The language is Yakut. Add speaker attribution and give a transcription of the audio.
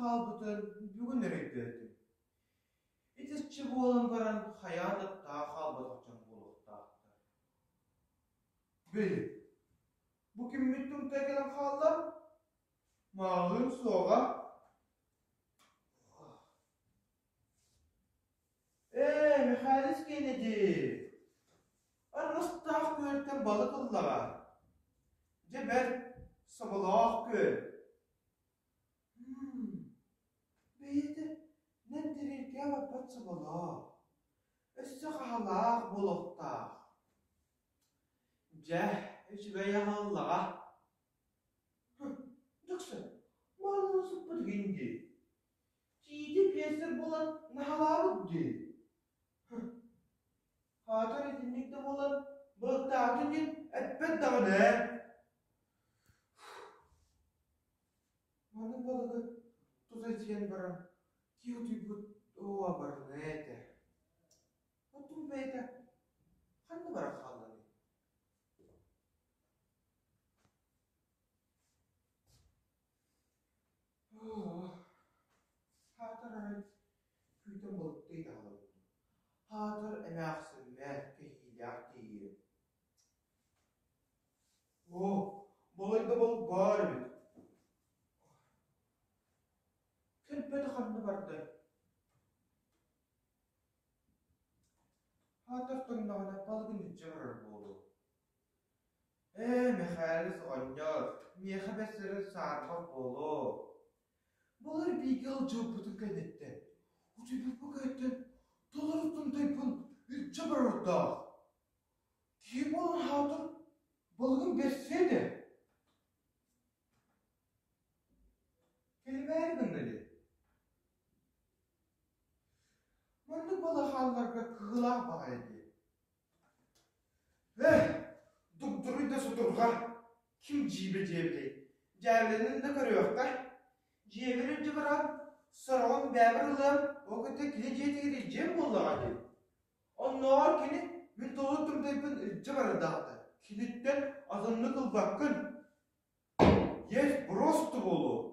Speaker 1: хаалбытын бүгүн эрэ өйдөөтүм. Итиччэ буолан баран хайаан да таах хаалбатах дьон буолуохтаахтар. Били, бу киммит тымтай кэлэн хаалла? Мааҕыым суоҕа. Ээ, Михайлович Кеннеди! Арҕастаах күөлтэн балык ыллаҕа. Дьэ бэрт, соболоох күөл. Бэйэтэ нэн-тириэркээ баппат соболоох, өссө хаһалаах буолуохтаах. Дьэ, үчүгэй аһыллаҕа. Дьоксо, маалынан сыппыт игин дии. Тиити пиэсэр буолан наһалаабыт дии. Аатар итинник да буолан балыктаатын диэн эппэт даҕаны ээ. Маннык балыгы тута сиэн баран киһи утуйбут оо абарына этэ. Оттон бэйэтэ ханна баран хаалланый? Аатар арай күүтэн балыктыы таһалабын. Аатар эмээхсиммэр кэһиилээх тиийиэм. Оо, балайда балык баар эбит. Кэлбэтэ ханна бардай? Аатар тоҥноҕуна балыгын илдьэ барар буолуо. Ээ, Мэхээлис оҕонньор, миэхэ бэрсэрэ саарбах буолуо. Былыр бииргэ ылдьыыппытын кэнниттэн, утуйбуппун кэнниттэн толору тымтайбын илдьэ барардаах. Киһи буолан аһаатар балыгын бэрсиэ этэ. Кэлимээри гынна дии. Маннык балахаалларга кыһыылаах баҕайы дии. Ээх, дугдуруй да сутурҕа, ким дьиибэ диэбитэй, дьээбэлэнэн да көрүөххэ. Дьиэбэр илдьэ баран, сороҕун бэйэбэр ылыам, ол кытта кини дьиэтигэр илдьиэм буоллаҕа дии. Оннооҕор кини мин толору тымтайбын илдьэ барардаахта, киниттэн атыннык ылбаккын. Есть просто буолуо.